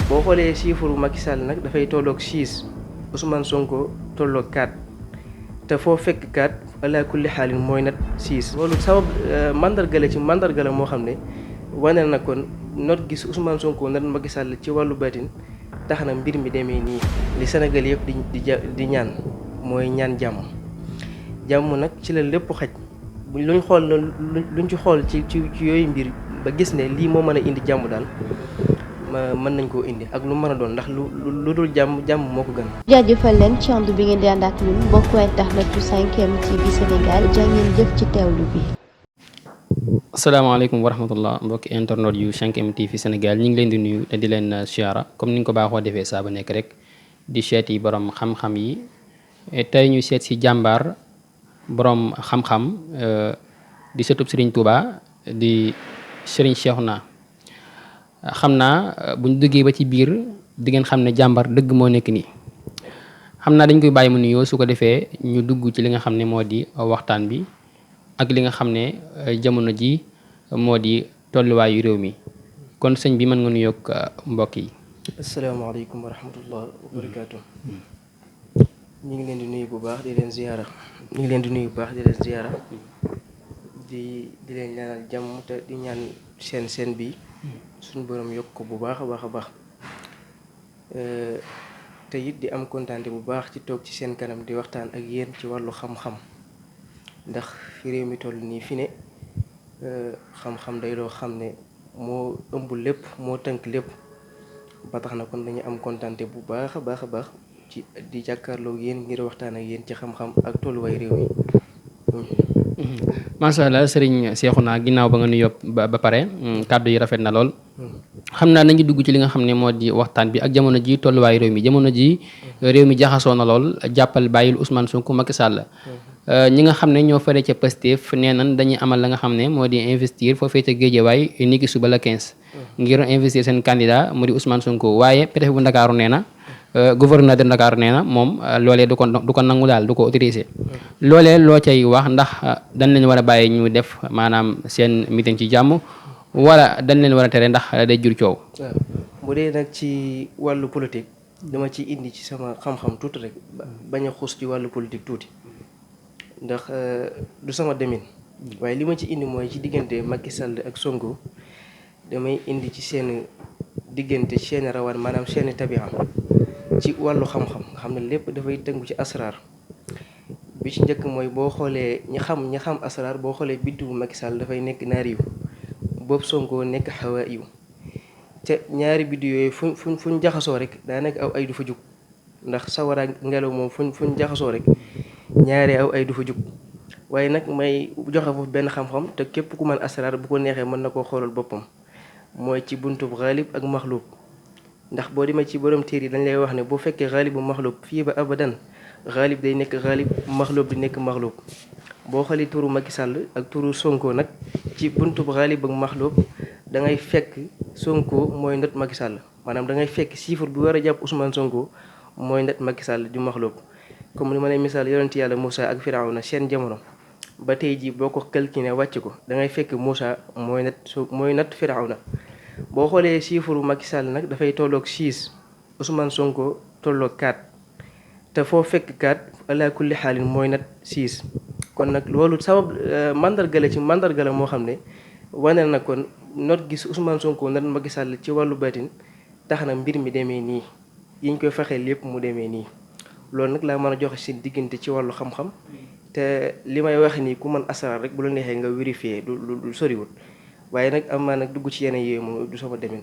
boo xoolee chiffre Macky Sall nag dafay tolloog 6 Ousmane Sonko tolloog 4 te foo fekk 4 ala kulli xaalin mooy nat 6. loolu sabab mandarga la ci mandarga la moo xam ne wane na kon not gis Ousmane Sonko nat Macky Sall ci wàllu baatin tax na mbir mi demee nii. li Sénégal yëpp di ñaan mooy ñaan jàmm nag ci la lépp xaj luñ ci xool ci yooyu mbir ba gis ne lii moo mën a indi jàmm daal. mën nañ koo indi ak lu mën a doon ndax lu dul jàmm moo ko gën. jaajëfal leen ci ànd bi ngeen di ànd ak ñun mbokku internet yu 5M TV Sénégal jàngeen jëf ci teewlu bi. asalaamaaleykum wa rahmatullah mbokki internet yu 5M TV Sénégal ñu ngi leen di nuyu te di leen siyaara comme ni ñu ko baaxoo defee saa bu nekk rek di seet yi borom xam-xam yi tey ñu seet si jàmbaar borom xam-xam di sëtub Serigne Touba di Serigne Cheikhouna. xam naa buñ duggee ba ci biir di ngeen xam ne jàmbar dëgg moo nekk nii xam naa dañ koy bàyyi mu nuyoo su ko defee ñu dugg ci li nga xam ne moo di waxtaan bi ak li nga xam ne jamono ji moo di tolluwaayu réew mi kon sëñ bi mën nga nuyoog mbokk yi. asalaamaaleykum wa rahmatullah wa barakaatu. ñu ngi leen di nuyu bu baax di leen ziyaara di leen ñaanal jàmm te di ñaan seen bi suñu borom yokk ko bu baax a baax te it di am kontaante bu baax ci toog ci seen kanam di waxtaan ak yéen ci wàllu xam-xam ndax fi réew mi toll nii fi ne xam-xam day loo xam ne moo ëmb lépp moo tënk lépp ba tax na kon dañu am kontaante bu baax a baax ci di jàkkaarloo yéen ngir waxtaan ak yéen ci xam-xam ak tolluwaay réew mi. macha allah Serigne Cheikhouna ginnaaw ba nga nuyoo ba pare kàddu yi rafet na lool. xam naa nañu dugg ci li nga xam ne moo di waxtaan bi ak jamono ji tolluwaay réew mi jamono ji réew mi jaxasoo na lool jàppal bàyyil Ousmane Sonko Macky Sall. ñi nga xam ne ñoo fare ca Pastef nee nañ dañuy amal la nga xam ne moo di investir foofee ca Guédiawaye ni ki suba la 15. ngir investir seen candidat mu di Ousmane Sonko waaye préfet bu Ndakaaru nee na. gouverneur de Dakar nee na moom loolee du ko nangu daal du ko autorisé loolee loo cay wax ndax dañ leen war a bàyyi ñu def maanaam seen meeting ci jàmm wala dañ leen war a tere ndax day jur coow. waaw bu dee nag ci wàllu politique dama ci indi ci sama xam-xam tuuti rek bañ a xuus ci wàllu politique tuuti ndax du sama demin waaye li ma ci indi mooy ci diggante Macky Sall ak Sonko damay indi ci seen diggante seen rawaan maanaam seen tabi'a ci wàllu xam-xam nga xam ne lépp dafay tënku ci asraar bi ci njëkk mooy boo xoolee ñi xam asraar boo xoolee biddiwu Macky Sall dafay nekk naari yu boobu Sonko nekk xawaa yu te ñaari biddiw yooyu fuñ jaxasoo rek daanaka aw ay du fa jug ndax sawara ngelaw moom fuñ jaxasoo rek ñaari aw ay du fa jug waaye nag may joxe foofu benn xam-xam te képp ku mën asraar bu ko neexee mën na koo xoolal boppam mooy ci buntub xaalib ak maxluub ndax boo demee ci borom téer yi dañ lay wax ne boo fekkee xaalibu maxlub fii ba abadan xaalib day nekk xaalib maxlub di nekk maxlub boo xoolee turu Macky Sall ak turu Sonko nag ci buntub xaalib ak maxlub da ngay fekk Sonko mooy ndot Macky Sall maanaam da ngay fekk chiffre bi war a jàpp Ousmane Sonko mooy ndot Macky Sall di maxlub comme ni ma lay misaal yonent yàlla Moussa ak Firawna seen jamono ba tey ji boo ko calculé wàcc ko da ngay fekk Moussa mooy nat Firawna boo xoolee chiffre Macky Sall nag dafay tolloog 6 Ousmane Sonko tolloog 4 te foo fekk 4 ala kulli xaalin mooy nat 6 kon nag loolu sabab mandarga la ci mandarga la moo xam ne wane na kon not gis Ousmane Sonko nat Macky Sall ci wàllu baatin tax na mbir mi demee nii yiñ koy fexee lépp mu demee nii loolu nag laa mën a joxe seen diggante ci wàllu xam-xam te li may wax nii ku mën asaraar rek bu la neexee nga vérifier du soriwul waaye nag am maa nag dugg ci yenn yooyu moom du sama demin.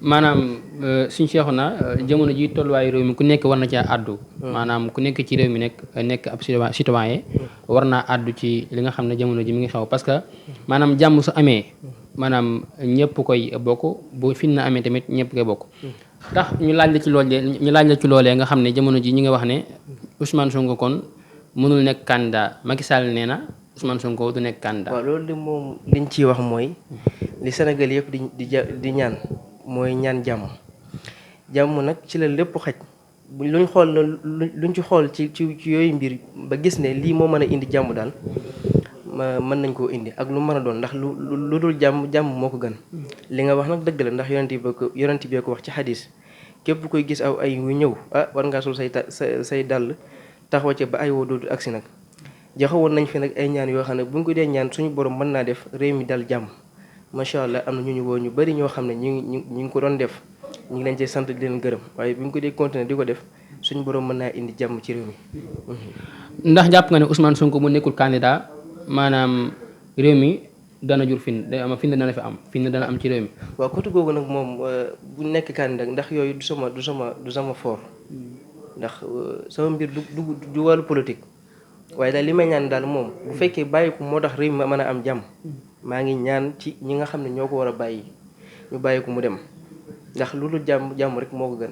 maanaam suñu Cheikhouna jamono ji tolluwaayu réew mi ku nekk war na caa àddu. maanaam ku nekk ci réew mi nekk ab citoyen war naa àddu ci li nga xam ne jamono ji mi ngi xew parce que maanaam jàmm su amee maanaam ñëpp koy bokk bu fin na amee tamit ñëpp koy bokk. tax ñu laaj la ci loolee nga xam ne jamono ji ñu ngi wax ne Ousmane Sonko kon mënul nekk candidat Macky Sall nee na Ousmane Sonko du nekk candidat. waaw loolu de moom liñ ciy wax mooy li Sénégal yëpp di ñaan mooy ñaan jàmm nag ci la lépp xaj luñ ci xool ci yooyu mbir ba gis ne lii moo mën a indi jàmm daal mën nañ koo indi ak lu mën a doon ndax lu dul jàmm moo ko gën. li nga wax nag dëgg la ndax yonent bi ko wax ci xadis képp koy gis aw ay wu ñëw war ngaa sol say dàll taxaw ca ba ay woo doodu agsi nag. joxewoon nañ fi nag ay ñaan yoo xam ne bu ñu ko dee ñaan suñu borom mën naa def réew mi dal jàmm macha allah am na ñu woo ñu bari ñoo xam ne ñu ngi ko doon def ñu ngi leen cee sant di leen gërëm waaye bu ñu ko dee continuer di ko def suñu borom mën naa indi jàmm ci réew mi. ndax jàpp nga ne Ousmane Sonko mu nekkul candidat maanaam réew mi dana jur fin dana fi am fin dana am ci réew mi. waaw côté googu nag moom bu nekk candidat ndax yooyu du sama fort ndax sama mbir du wàllu politique. waaye daal li may ñaan daal moom bu fekkee bàyyi ko moo tax réew mi mën a am jàmm maa ngi ñaan ci ñi nga xam ne ñoo ko war a bàyyi ñu bàyyi ko mu dem ndax lu dul jàmm rek moo ko gën.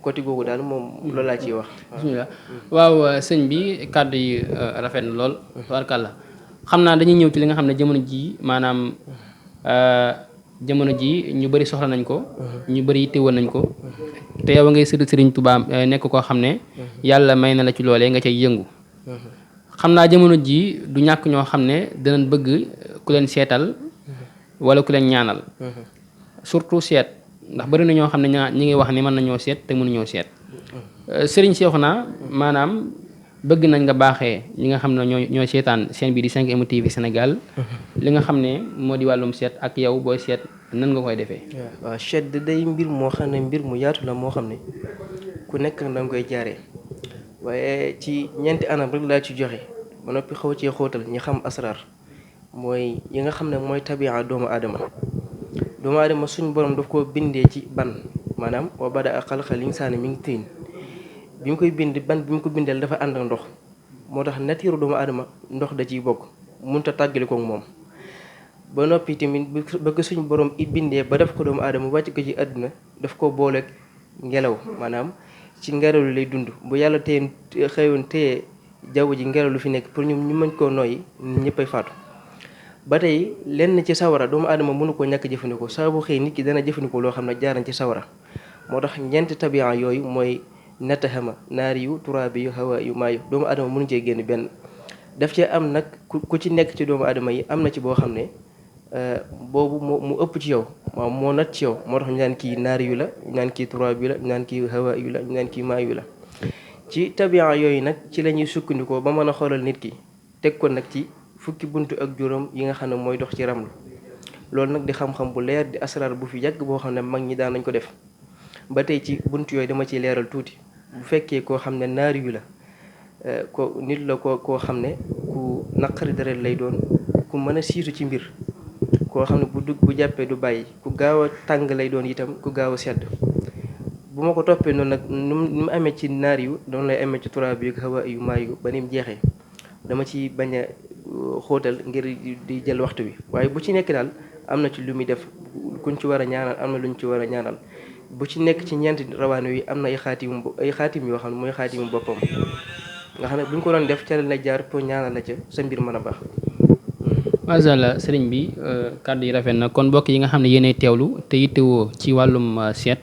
côté googu daal moom loolu laa ciy wax. bismillah waaw sëñ bi kàddu yi rafet na lool. tabaarkalla xam naa dañuy ñëw ci li nga xam ne jamono ji maanaam jamono ji ñu bëri soxla nañ ko. ñu bëri yittewoo nañ ko. te yow ngay Sëriñ Tuubaa nekk koo xam ne yàlla may na la ci loolee nga cay yëngu. xam naa jamono ji du ñàkk ñoo xam ne dinañ bëgg ku leen seetal wala ku leen ñaanal surtout seet ndax bari na ñoo xam ne ñi ngi wax ni mën nañoo seet te mënuñoo seet. Sëriñ Cheikhouna maanaam bëgg nañ nga baaxee ñi nga xam ne ñoo seetaan seen bii di 5M TV Sénégal li nga xam ne moo di wàllum seet ak yow booy seet nan nga koy defee. waaw seet day mbir moo xam ne mbir mu yaatu la moo xam ne ku nekk da nga koy jaaree. waaye ci ñeenti anam rek laa ci joxe ba noppi xaw cee xóotal ñi xam asrar mooy yi nga xam ne mooy tabia doomu aadama suñ borom daf koo bindee ci ban maanaam wa bada a xalqal insaana mi ngi tiin bi mu koy bind ban bi mu ko bindeel dafa ànd ak ndox moo tax natiiru doomu aadama ndox da ciy bokk mënut a tàggali ko moom. ba noppi tamit ba ko suñ borom i bindee ba def ko doomu aadama wàcc ko ci àdduna daf ko booleeg ngelaw maanaam ci ngelaw li lay dund bu yàlla xëyoon téye jaww ji ngelaw lu fi nekk pour ñu mën koo noyyi ñëppay faatu. ba tey lenn ci sawara doomu aadama mënu koo ñàkk jëfandikoo saa bu xëy nit ki dana jëfandikoo loo xam ne jaaran ci sawara moo tax ñeenti tabian yooyu mooy natahama naari yu turaabi yu hawa yu maayu doomu aadama mënu cee génn benn. daf cee am nag ku ci nekk ci doomu aadama yi am na ci boo xam ne boobu mu ëpp ci yow waaw moo nat ci yow moo tax ñu naan kii naari yu la ñu naan kii turaab yu la ñu naan kii hawa yu la ñu naan kii maayu la. ci tabian yooyu nag ci la ñuy sukkandikoo ba mën a xoolal nit ki teg ko nag ci fukki buntu ak juróom yi nga xam ne mooy dox ci ramlu loolu nag di xam-xam bu leer di asrar bu fi yàgg boo xam ne mag ñi daan nañ ko def. ba tey ci buntu yooyu dama ciy leeral tuuti bu fekkee koo xam ne naari yu la ko nit la koo xam ne ku naqari deret lay doon ku mën a siitu ci mbir koo xam ne bu jàppee du bàyyi ku gaaw a tàng lay doon itam ku gaaw a sedd. bu ma ko toppee noonu nag nu mu amee ci naar yu doonu lay amee ci turaab yu hawa yu maayu ba ni mu jeexee dama ci bañ a xóotal ngir di jël waxtu bi waaye bu ci nekk daal am na ci lu muy def kuñ ci war a ñaanal am na luñ ci war a ñaanal bu ci nekk ci ñeenti rawaane yi am na ay xaatim yoo xam ne mooy xaatimu boppam nga xam ne buñ ko doon def ca la jaar pour ñaanal la ca sa mbir mën a baax. macha allah sëriñ bi kàddu yi rafet na kon mbokk yi nga xam ne yéenay teewlu te yittewoo ci wàllum seet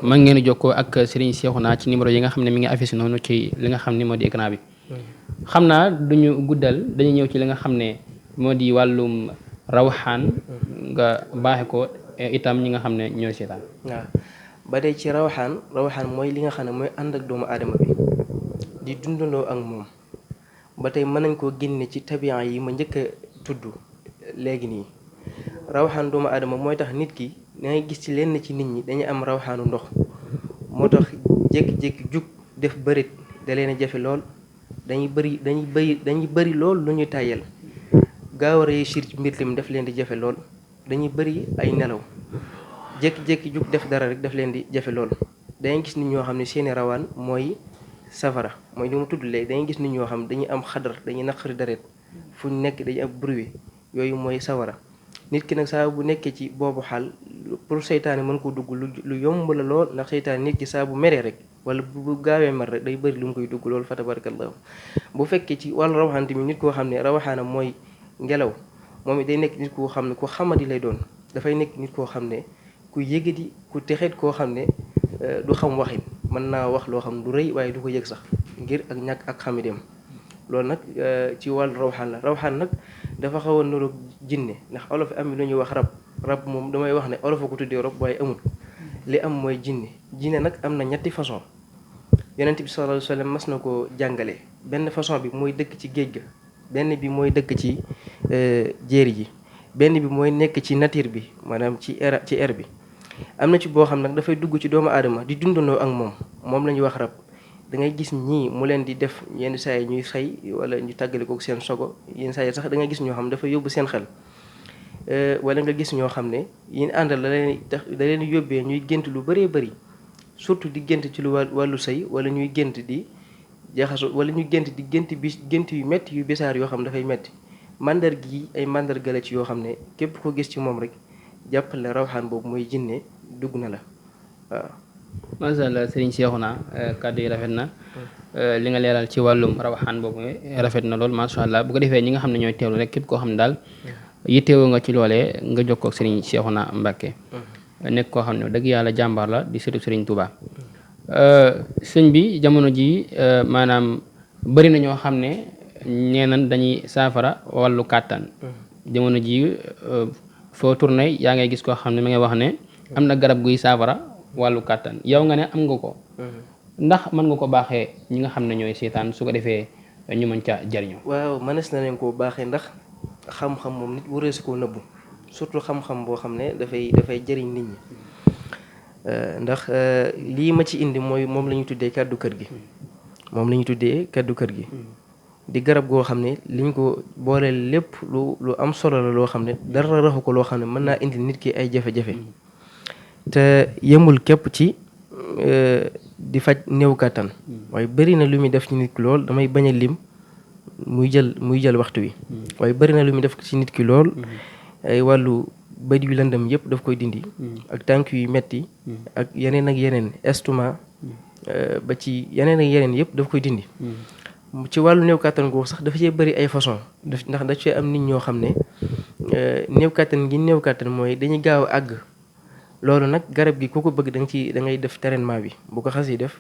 man ngeen jokkoo ak Serigne Cheikhouna ci numéro yi nga xam ne mi ngi affiché noonu ci li nga xam ne moo di écran bi. xam naa duñu guddal dañuy ñëw ci li nga xam ne moo di wàllum rawxaan nga baaxe ko itam ñi nga xam ne ñooy seetaan. waaw ba tey ci rawxaan mooy li nga xam ne mooy ànd ak doomu aadama bi di dundandoo ak moom ba tey mën nañ koo génne ci tabian yi ma njëkk a tudd léegi nii. rawxaan doomu aadama mooy tax nit ki da ngay gis ci lenn ci nit ñi dañuy am rawxaanu ndox moo tax jékki-jékki jug def bërit da leen a jafe lool dañuy bëri lool lu ñuy tàyyel gaaw a réussir ci mbir tamit daf leen di jafe lool dañuy bëri ay nelaw jékki-jékki jug def dara rek daf leen di jafe lool. dangay gis nit ñoo xam ne seeni rawaan mooy safara mooy li mu tudd léegi dangay gis nit ñoo xam ne dañuy am xadar dañuy naqari deret fu ñu nekk dañuy am bruit yooyu mooy sawara. nit ki nag saa bu nekkee ci boobu xaal pour seytaane mën ko dugg lu yomb la lool ndax seytaane nit ki saa bu meree rek wala bu gaawee mer rek day bëri lu mu koy dugg loolu fa tabarakallahu. bu fekkee ci wàllu rawaxaan tamit nit koo xam ne rawaxaanam mooy ngelaw moom it day nekk nit koo xam ne ku xamadi lay doon dafay nekk nit koo xam ne ku yëgadi ku texeet koo xam ne du xam waxin mën naa wax loo xam du rëy waaye du ko yëg sax ngir ak ñàkk ak xamideem loolu nag ci wàllu rawxaan la. rawxaan nag dafa xaw a niroog jinne, ndax olof am lu ñuy wax rab moom damay wax ne olof a ko tuddee rab waaye amul. li am mooy jinne nag am na ñetti façon. yonent bi sallallahu alayhi wa sallam mas na ko jàngale. benn façon bi mooy dëkk ci géej ga, benn bi mooy dëkk ci jéeri ji, benn bi mooy nekk ci nature bi maanaam ci air bi. am na ci boo xam nag dafay dugg ci doomu aadama di dundandoo ak moom la ñuy wax rab. da ngay gis ñii mu leen di def yenn saa yi ñuy xëy wala ñu tàggale ko seen sogo, yenn saa yi sax da ngay gis ñoo xam ne dafa yóbbu seen xel. wala nga gis ñoo xam ne yéen àndal da leen yóbbee ñuy gént lu bëree bëri, surtout di gént ci lu wàllu sëy, wala ñuy gént di jaxasoo, wala ñuy gént di gént yu métti yu bisaar yoo xam ne dafay métti. mandarga yi ay mandarga la ci yoo xam ne képp ko gis ci moom rek jàppale rawxaan boobu mooy jinne dugg na la waaw. macha allah Serigne Cheikhouna kàddu yi rafet na li nga leeral ci wàllum rawxaan boobu rafet na lool macha allah. bu ko defee ñi nga xam ne ñooy teewlu rek képp koo xam ne daal yittewoo nga ci loolee nga jokkoo ak Serigne Cheikhouna Mbacké nekk koo xam ne dëgg yàlla jàmbaar la di sëtu Serigne Touba. sëñ bi jamono ji maanaam bëri na ñoo xam ne nee nañ dañuy saafara wàllu kàttan. jamono ji foo tourné yaa ngay gis koo xam ne mi ngay wax ne am na garab guy saafara wàllu kàttan. yow nga ne am nga ko ndax mën nga ko baaxee ñi nga xam ne ñooy seetaan su ko defee ñu mën ca jariñu. waaw mënees na leen koo baaxee ndax xam-xam moom nit waree si koo nëbbu, surtout xam-xam boo xam ne dafay jëriñ nit ñi. ndax lii ma ci indi mooy moom la ñuy tuddee kàddu kër gi. moom la ñuy tuddee kàddu kër gi di garab goo xam ne liñ ko booleel lépp lu am solo la loo xam ne dara raxu ko loo xam ne mën naa indi nit ki ay jafe-jafe. te yemul képp ci di faj néew kàttan waaye bëri na lu muy def ci nit ki lool. damay bañ a lim muy jël waxtu wi. waaye bëri na lu muy def ci nit ki lool. ay wàllu bët yu lëndëm yëpp daf koy dindi. ak tànk yu metti ak yeneen estomac ba ci yeneen ak yeneen yëpp daf koy dindi. ci wàllu néew kàttan googu sax dafa cee bëri ay façon ndax da cee am nit ñoo xam ne néew kàttan gi néew kàttan mooy dañuy gaaw a àgg. loolu nag garab gi ku ko bëgg da ngay def traitement bi bu ko xas yi def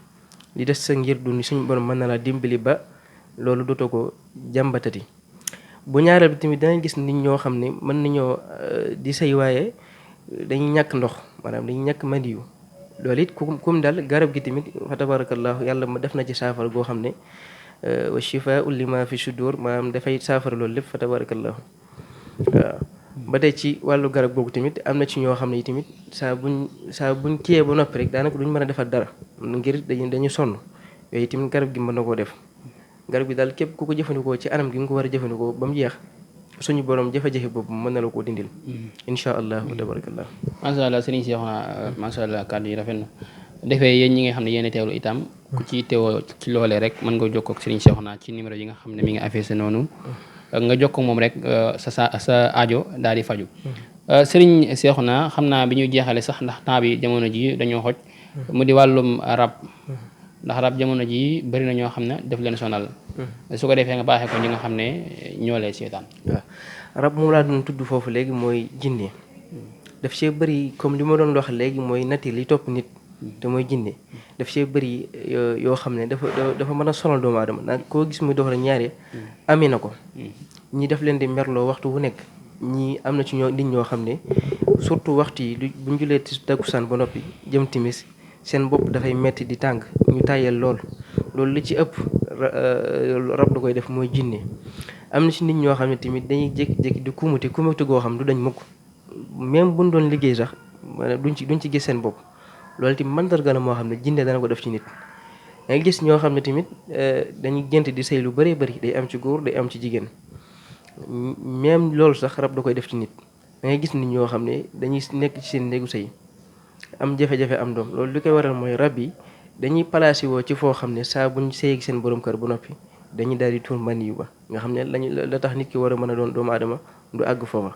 li des sa ngir dund suñu borom mën na la dimbali ba loolu dootoo ko jàmbatati. bu ñaareel bi tamit danañ gis nit ñoo xam ne mën nañoo di sëy waaye dañuy ñàkk ndox maanaam dañuy ñàkk mandiyu. loolu it kum daal garab gi tamit fa tabarakallahu yàlla ma def na ci saafara goo xam ne wa shifaa'un lima fi sudur maanaam dafay saafara loolu lépp fa tabarakallahu waaw. ba tey ci wàllu garab googu tamit am na ci ñoo xam ne tamit saa buñ kiyee ba noppi rek daanaka duñ mën a defar dara ngir dañu sonn. yooyu tamit garab gi mën na koo def. garab gi daal képp ku ko jëfandikoo ci anam gi nga ko war a jëfandikoo ba mu jeex suñu borom jafe-jafe boobu mën na la koo dindil. incha allah wa tabarakallah. macha allah Serigne Cheikhouna macha allah kàddu yi rafet na. defee yéen ñi nga xam ne yéen a teewlu itam ku ci teewoo ci loolee rek mën nga jokkoo ak Serigne Cheikhouna ci numéro yi nga xam ne mi ngi affiché noonu. nga jokkoo moom rek sa aajo daal di faju. Serigne Cheikhouna xam naa bi ñuy jeexale sax ndax temps bi jamono ji dañoo xoj mu di wàllum rab. ndax rab jamono ji bëri na ñoo xam ne daf leen sonal. su ko defee nga baaxee ko ñi nga xam ne ñoo leen seetaan. waaw rab moom laa doon tudd foofu léegi mooy jinne. daf see bëri comme li ma doon wax léegi mooy nature li topp nit. te mooy jinne daf see bëri yoo xam ne dafa mën a sonal doomu aadama nag koo gis muy dox rek ñaare amee na ko. ñi daf leen di merloo waxtu wu nekk. ñii am na ci nit ñoo xam ne surtout waxtu yi buñ julee takkusaan ba noppi jëm timis seen bopp dafay metti di tàng ñu tàyyel loolu li ci ëpp rab da koy def mooy jinne. am na ci nit ñoo xam ne tamit dañuy jékki-jékki di kumute goo xam du dañ mukk même buñ doon liggéey sax duñ ci gis seen bopp. loolu tamit mandarga la moo xam ne jinne dana ko def ci nit. da nga gis ñoo xam ne tamit dañuy gént di sëy lu bëree bëri day am ci góor day am ci jigéen même loolu sax rab da koy def ci nit. da ngay gis nit ñoo xam ne dañuy nekk ci seen néegu sëy am jafe-jafe am doom loolu li koy waral mooy rab yi dañuy placé woo ci foo xam ne saa buñ sëyeeg seen borom kër ba noppi dañuy daal di tuur mani yu ba nga xam ne la tax nit ki war a mën a doon doomu aadama du àgg foofa.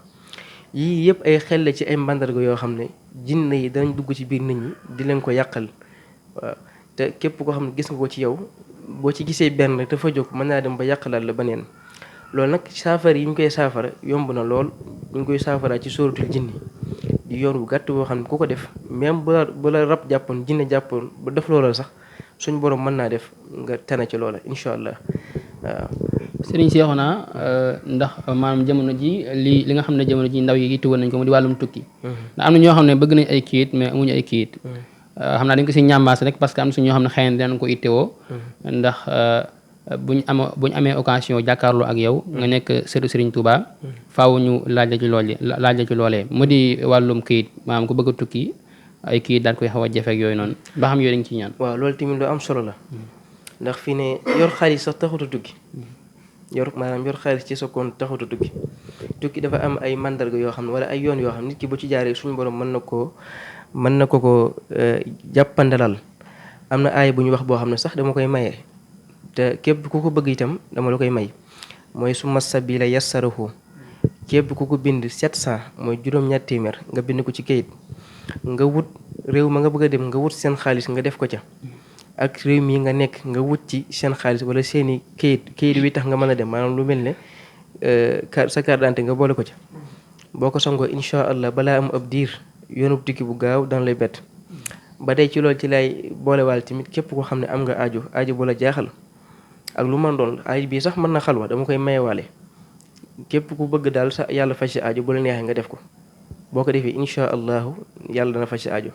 yii yëpp ay xel la ci ay mandarga yoo xam ne jinne yi danañ dugg ci biir nit ñi di leen ko yàqal. waaw te képp koo xam ne gis nga ko ci yow boo ci gisee benn rek dafa jóg mën naa dem ba yàqalaat la beneen. loolu nag saafara yi ñu koy saafara yomb na lool ñu koy saafara ci sóoratul jinni di yoon bu gàtt boo xam ne ku ko def même bu la rab jàppoon jinne jàppoon ba def loola sax suñ borom mën naa def nga tane ci loola incha allah waaw. Serigne Cheikhouna ndax maanaam jamono ji li nga xam ne jamono ji ndaw yi yitte woon nañ ko mu di wàllum tukki. ndax am na ñoo xam ne bëgg nañ ay kayit mais amuñu ay kayit. xam naa dañ ko si ñambaas rek parce que am na si ñoo xam ne xëy na dinañ ko ittewoo. ndax buñ amee occasion jàkkaarloo ak yow. nga nekk sëtu Serigne Touba. faaw ñu laaj la ci loolee mu di wàllum kayit maanaam ku bëgg a tukki ay kayit daal koy xaw a jafe ak yooyu noonu ba xam yooyu dañ ciy ñaan. waaw loolu tamit lu am solo la. ndax fii ne yor xaalis sax taxut a tukki. yor xaalis ci sa compte taxut a tukki. tukki dafa am ay mandarga yoo xam ne wala ay yoon yoo xam nit ki bu ci jaaree suñu borom mën na ko jàppandalal. am na aay bu ñu wax boo xam ne sax dama koy maye te képp ku ko bëgg itam dama la koy may mooy summa sabila yassarahu képp ku ko bind 700 mooy juróom-ñaar téeméer nga bind ko ci kayit nga wut réew ma nga bëgg a dem nga wut seen xaalis nga def ko ca ak réew mi nga nekk nga wut ci seen xaalis wala seeni kayit wi tax nga mën a dem maanaam lu mel ne sa carte d'identité nga boole ko ca boo ko songoo incha allah balaa am ab diir yoonub tukki bu gaaw daan lay bett ba tey ci loolu ci lay boolewaal tamit képp koo xam ne am nga aajo bu la jaaxal ak lu mën doon aajo bii sax mën na xalwa dama koy mayewaale képp ku bëgg daal sa yàlla faj si aajo bu la neexee nga def ko boo ko defee incha allahu yàlla dana faj si aajo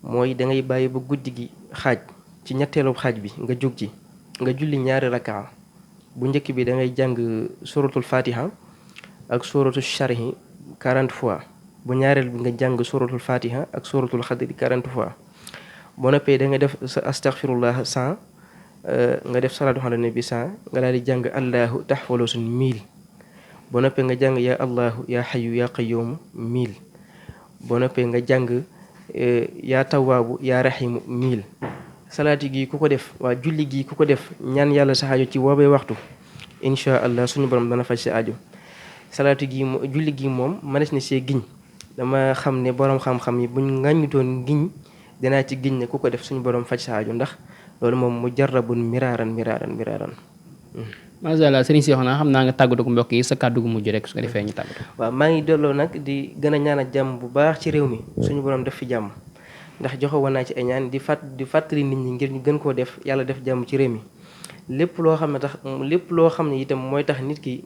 mooy da ngay bàyyi ba guddi gi xaaj ci ñetteelu xaaj bi nga jóg ci nga julli ñaari rakaa bu njëkk bi da ngay jàng suratul fatiha ak suratul sharhi 40 fois bu ñaareel bi nga jàng suratul fatiha ak suratul xadri 40 fois boo noppee da nga def sa astaghfirullah 100 nga def salatu ala nabi 100 nga daal di jàng allahu taxfalosun 1000 boo noppee nga jàng ya allahu ya xayu ya qayyumu 1000 boo noppee nga jàng ya tawaabu ya rahimu 1000 salaati gi ku ko def waa julli gi ku ko def ñaan yàlla sa aajo ci woobee waxtu incha allah suñu borom dana faj sa aajo salaatu gi julli gi moom mënees na see giñ dama xam ne borom xam-xam yi buñ ngàññutoon giñ dinaa ci giñ ne ku ko def suñu borom faj sa aajo ndax loolu moom mu jarrabun miraaran. macha allah Serigne Cheikhouna xam naa nga tàggatu ko mbokk yi sa kàddu gu mujj rek su ko defee ñu tàggatu. waaw maa ngi delloo nag di gën a ñaanal jàmm bu baax ci réew mi suñu borom def fi jàmm ndax joxe woon naa ci ay ñaan di fàttali nit ñi ngir ñu gën koo def yàlla def jàmm ci réew mi lépp loo xam ne itam mooy tax nit ki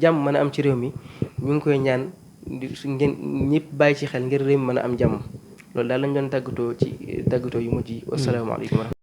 jàmm mën a am ci réew mi ñu ngi koy ñaan ngeen ñëpp bàyyi ci xel ngir réew mi mën a am jàmm loolu daal lañ doon tàggatoo yu mujj yi. wasalaamaaleykum.